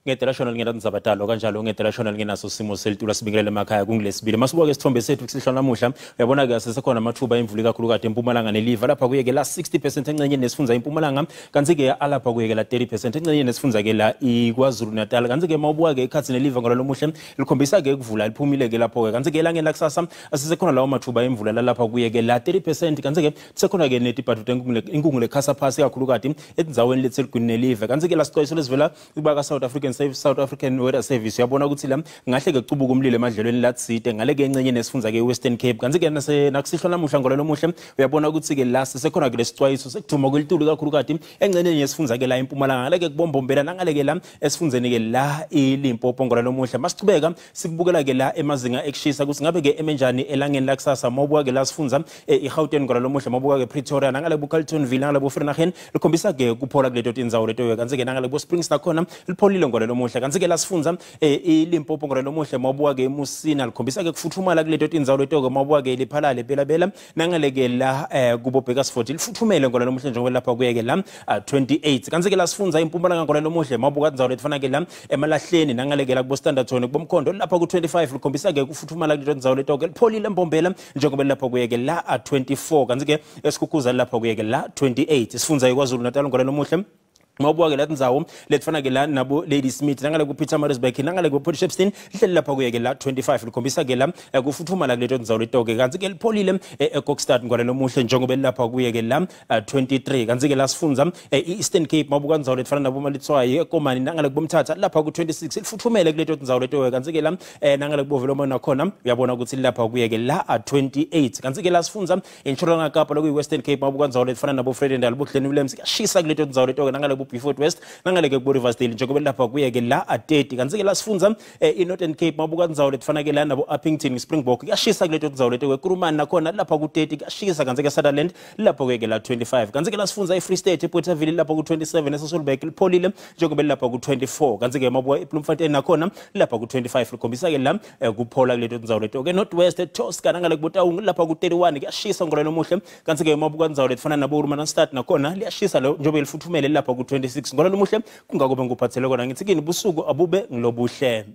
Ngedela shona lingenatindzaba talo kanjalo ngedela shona lingenaso simo selitulu sibingelele emakhaya kungilesibili. Masibuka ke sithombe sethu kusihlwa namuhla, uyabona ke sesekhona amathuba emvula ikakhulukati eMpumalanga neliva lapha kuye ke la 60% engxenye nesifundza iMpumalanga, kanti ke alapha kuye ke la 30% engxenye nesifundza ke la iKwaZulu Natal. Kanti ke mawubuka ke ikhathi neliva ngolalomuhle likhombisa ke ukuvula liphumile ke lapho ke. Kanti ke elangeni lakusasa asisekhona lawo mathuba emvula lalapha kuye ke la 30%, kanti ke sekhona ke netibhadu inkungu lekhasa phasi kakhulukati etindzaweni letseligwini nelive. Kanti ke lasixwayiso lesivela kubaka South African Service, South African Weather Service, uyabona ukuthi la ngahle ke kucubuka umlilo emadlelweni latsite ngale ke encenye nesifundza ke Western Cape. Kanti ke nakusihlwa namuhla ngolelo muhle uyabona ukuthi ke la sesekhona ke lesicwayiso sekuduma kwelitulu kakhulukati engcenye yesifundza ke la eMpumalanga ngale ke kubombombela nangale ke la esifundzeni ke la iLimpopo ngolelo muhle. Masichubeka sikubukela ke la emazinga ekushisa ukuthi ngabe ke emenjani elangeni lakusasa. Mawubuka ke la sifundza iGauteng ngolelo muhle, mawubuka ke Pretoria nangale ku Carltonville nangale ku Vereeniging likhombisa ke kuphola kuleto tindzawo leto. Kanti ke nangale ku Springs nakhona lipholile ngolelo muhle. Kanti ke la sifundza iLimpopo ngolelo muhle, mawubuka ke eMusina likhombisa ke kufuthumala kuleto tindzawo leto ke. Mawubuka ke Lephalale Bela-Bela nangale ke la kubo Bakersford lifuthumele ngolelo muhle njengoba lapha kuye ke la 28. Kanti ke la sifundza iMpumalanga ngolelo muhle, mawubuka tindzawo letifana ke la emalahleni nangale ke la kubo Standerton kubomkhondo lapha ku 25 likhombisa ke kufuthumala kuleto tindzawo leto ke, lipholile eMbombela njengoba lapha kuye ke la 24. Kanti ke eSikhukhuzane lapha kuye ke la 28. Sifundza iKwaZulu Natal ngolelo muhle, mawubuka ke la tindzawo letifana ke la nabo Ladysmith nangale ku Pietermaritzburg nangale ku Port Shepstone lihleli lapha kuye ke la 25 likhombisa ke la kufuthumala kuleto tindzawo leto ke. Kanti ke lipholile eKokstad ngolelo muhle njengoba lapha kuye ke la 23. Kanti ke la sifundza i-Eastern Cape, mawubuka tindzawo letifana nabo Maletswai eKomani nangale kubomthatha lapha ku 26 lifuthumele kuleto tindzawo leto ke. Kanti ke la nangale kuboveloma nakhona uyabona ukuthi lapha kuye ke la 28. Kanti ke la sifundza iNtshonalanga Kapa lokuyi Western Cape, mawubuka tindzawo letifana nabo Vredendal Glen Williams kuyashisa kuleto tindzawo leto ke nangale ku Beaufort West nangale ke ku Riversdale njengoba lapha kuye ke la 30. Kanti ke la sifundza i-Northern Cape, mawubuka tindzawo letifana ke la nabo Upington Springbok kuyashisa kuleto tindzawo leto ke. Kuruman nakhona lapha ku 30 kuyashisa. Kanti ke Sutherland lapho ke la 25. Kanti ke la sifundza i-Free State ePortaville lapha ku 27, eSasolburg lipholile njengoba lapha ku 24. Kanti ke mawubuka iBloemfontein nakhona lapha ku 25 likhombisa ke la kuphola kuleto tindzawo leto ke. North West eTosca nangale kuBotaung lapha ku 31 kuyashisa ngolelo muhle. Kanti ke mawubuka tindzawo letifana nabo Hermanstad nakhona liyashisa lo njengoba lifuthumele lapha ku 26 ngolelo muhle. Kungakobe nguphathele kona, ngithi kini busuku abube ngilobuhle.